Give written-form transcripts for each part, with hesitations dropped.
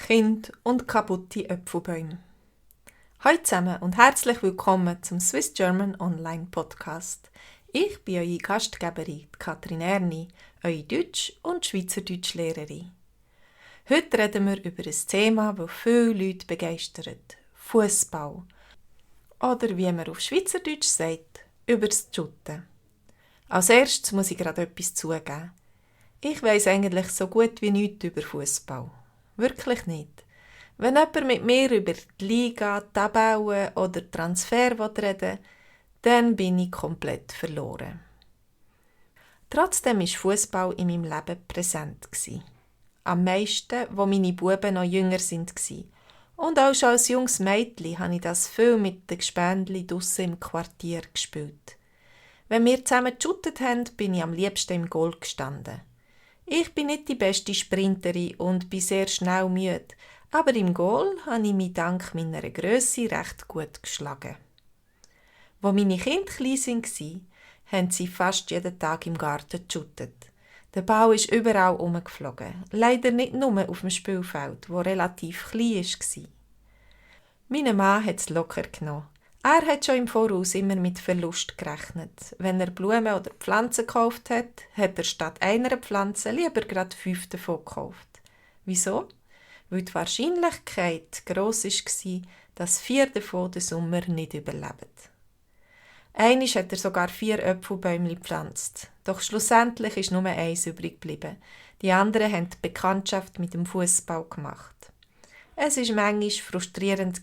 Kind und kaputte Äpfelbäume. Hallo zusammen und herzlich willkommen zum Swiss German Online Podcast. Ich bin eure Gastgeberin Katrin Erni, eure Deutsch- und Schweizerdeutsch-Lehrerin. Heute reden wir über ein Thema, das viele Leute begeistert: Fußball. Oder wie man auf Schweizerdeutsch sagt, über das Shooten. Als erstes muss ich gerade etwas zugeben. Ich weiss eigentlich so gut wie nichts über Fußball. Wirklich nicht. Wenn jemand mit mir über die Liga, Tabellen oder Transfer reden will, dann bin ich komplett verloren. Trotzdem war Fußball in meinem Leben präsent. Am meisten, wo meine Buben noch jünger waren. Und auch schon als junges Mädchen habe ich das viel mit den Gespendli draussen im Quartier gespielt. Wenn wir zusammen geshootet haben, bin ich am liebsten im Goal gestanden. Ich bin nicht die beste Sprinterin und bin sehr schnell müde, aber im Goal habe ich mich dank meiner Grösse recht gut geschlagen. Als meine Kinder klein waren, haben sie fast jeden Tag im Garten geshootet. Der Ball ist überall herumgeflogen, leider nicht nur auf dem Spielfeld, das relativ klein war. Mein Mann hat es locker genommen. Er hat schon im Voraus immer mit Verlust gerechnet. Wenn er Blumen oder Pflanzen gekauft hat, hat er statt einer Pflanze lieber gerade 5 davon gekauft. Wieso? Weil die Wahrscheinlichkeit gross war, dass 4 davon den Sommer nicht überleben. Einmal hat er sogar 4 Äpfelbäume gepflanzt. Doch schlussendlich ist nur eins übrig geblieben. Die anderen haben die Bekanntschaft mit dem Fußball gemacht. Es war manchmal frustrierend,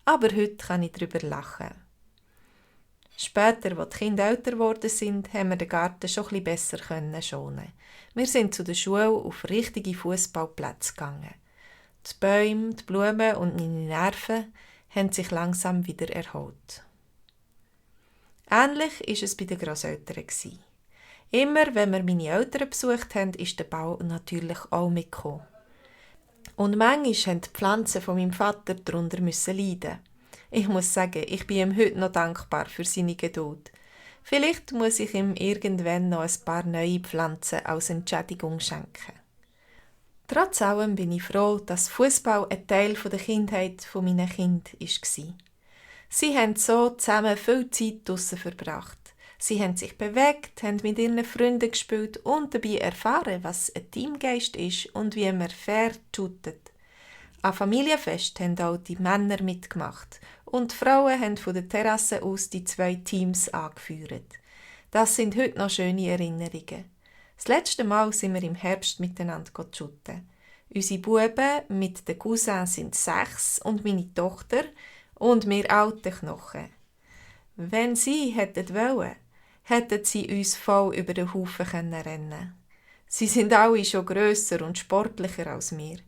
aber heute kann ich darüber lachen. Später, als die Kinder älter geworden sind, haben wir den Garten schon etwas besser schonen. Wir sind zu der Schule auf richtige Fußballplätze gegangen. Die Bäume, die Blumen und meine Nerven haben sich langsam wieder erholt. Ähnlich war es bei den Grosseltern. Immer, wenn wir meine Eltern besucht haben, ist der Bau natürlich auch mitgekommen. Und manchmal mussten die Pflanzen von meinem Vater darunter leiden. Ich muss sagen, ich bin ihm heute noch dankbar für seine Geduld. Vielleicht muss ich ihm irgendwann noch ein paar neue Pflanzen als Entschädigung schenken. Trotz allem bin ich froh, dass Fußball ein Teil der Kindheit meiner Kinder war. Sie haben so zusammen viel Zeit draussen verbracht. Sie haben sich bewegt, haben mit ihren Freunden gespielt und dabei erfahren, was ein Teamgeist ist und wie man fair shootet. An Familienfest haben auch die Männer mitgemacht und die Frauen haben von der Terrasse aus die 2 Teams angeführt. Das sind heute noch schöne Erinnerungen. Das letzte Mal sind wir im Herbst miteinander shooten. Unsere Buben mit den Cousins sind 6 und meine Tochter und wir alte Knochen. Wenn sie hätten wollen, hätten sie uns voll über den Haufen rennen können. Sie sind alle schon grösser und sportlicher als wir.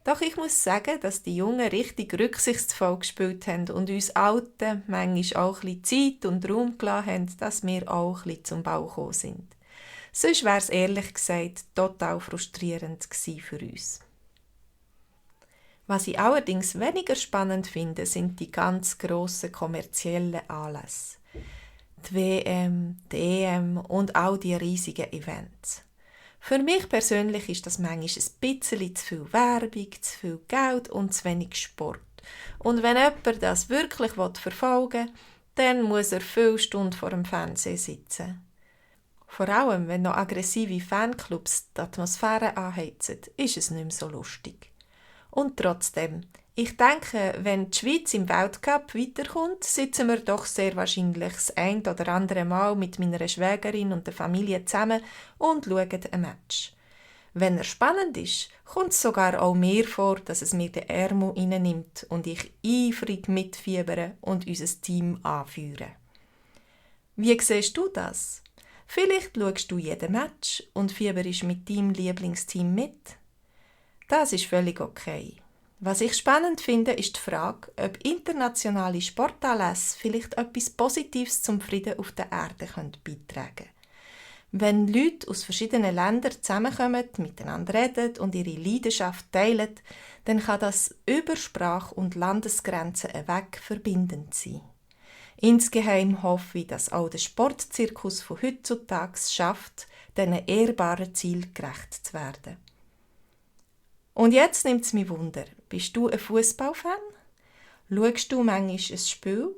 Doch ich muss sagen, dass die Jungen richtig rücksichtsvoll gespielt haben und uns Alten manchmal auch ein bisschen Zeit und Raum gelassen haben, dass wir auch ein bisschen zum Bau gekommen sind. Sonst wäre es ehrlich gesagt total frustrierend gewesen für uns. Was ich allerdings weniger spannend finde, sind die ganz grossen kommerziellen Anlässe. Die WM, die EM und all die riesigen Events. Für mich persönlich ist das manchmal ein bisschen zu viel Werbung, zu viel Geld und zu wenig Sport. Und wenn jemand das wirklich verfolgen will, dann muss er viele Stunden vor dem Fernsehen sitzen. Vor allem, wenn noch aggressive Fanclubs die Atmosphäre anheizen, ist es nicht mehr so lustig. Und trotzdem, ich denke, wenn die Schweiz im Weltcup weiterkommt, sitzen wir doch sehr wahrscheinlich das ein oder andere Mal mit meiner Schwägerin und der Familie zusammen und schauen ein Match. Wenn er spannend ist, kommt es sogar auch mir vor, dass es mir den Ärmel reinnimmt und ich eifrig mitfiebere und unser Team anführe. Wie siehst du das? Vielleicht schaust du jeden Match und fieberst mit deinem Lieblingsteam mit? Das ist völlig okay. Was ich spannend finde, ist die Frage, ob internationale Sportanlässe vielleicht etwas Positives zum Frieden auf der Erde beitragen können. Wenn Leute aus verschiedenen Ländern zusammenkommen, miteinander reden und ihre Leidenschaft teilen, dann kann das über Sprach- und Landesgrenzen hinweg verbindend sein. Insgeheim hoffe ich, dass auch der Sportzirkus von heutzutage es schafft, diesen ehrbaren Ziel gerecht zu werden. Und jetzt nimmt es mich Wunder, bist du ein Fußballfan? Schaust du manchmal ein Spiel?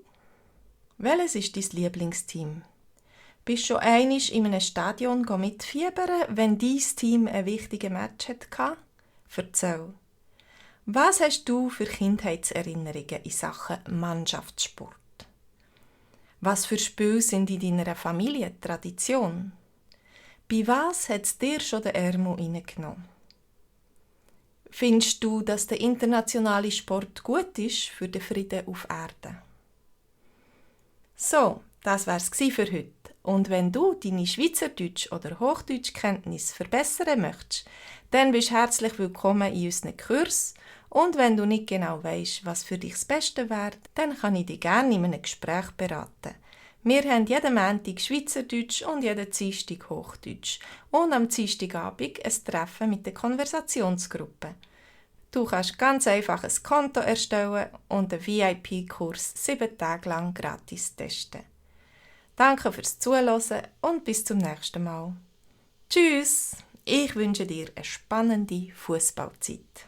Welches ist dein Lieblingsteam? Bist du schon einmal in einem Stadion mitfiebern, wenn dein Team ein wichtiges Match hatte? Erzähl. Was hast du für Kindheitserinnerungen in Sachen Mannschaftssport? Was für Spiele sind in deiner Familie Tradition? Bei was hat es dir schon den Ärmel reingenommen? Findest du, dass der internationale Sport gut ist für den Frieden auf Erden? So, das wär's für heute. Und wenn du deine Schweizerdeutsch- oder Hochdeutschkenntnisse verbessern möchtest, dann bist du herzlich willkommen in unseren Kurs. Und wenn du nicht genau weisst, was für dich das Beste wäre, dann kann ich dich gerne in einem Gespräch beraten. Wir haben jeden Montag Schweizerdeutsch und jeden Dienstag Hochdeutsch. Und am Dienstagabend ein Treffen mit der Konversationsgruppe. Du kannst ganz einfach ein Konto erstellen und den VIP-Kurs 7 Tage lang gratis testen. Danke fürs Zuhören und bis zum nächsten Mal. Tschüss! Ich wünsche dir eine spannende Fußballzeit.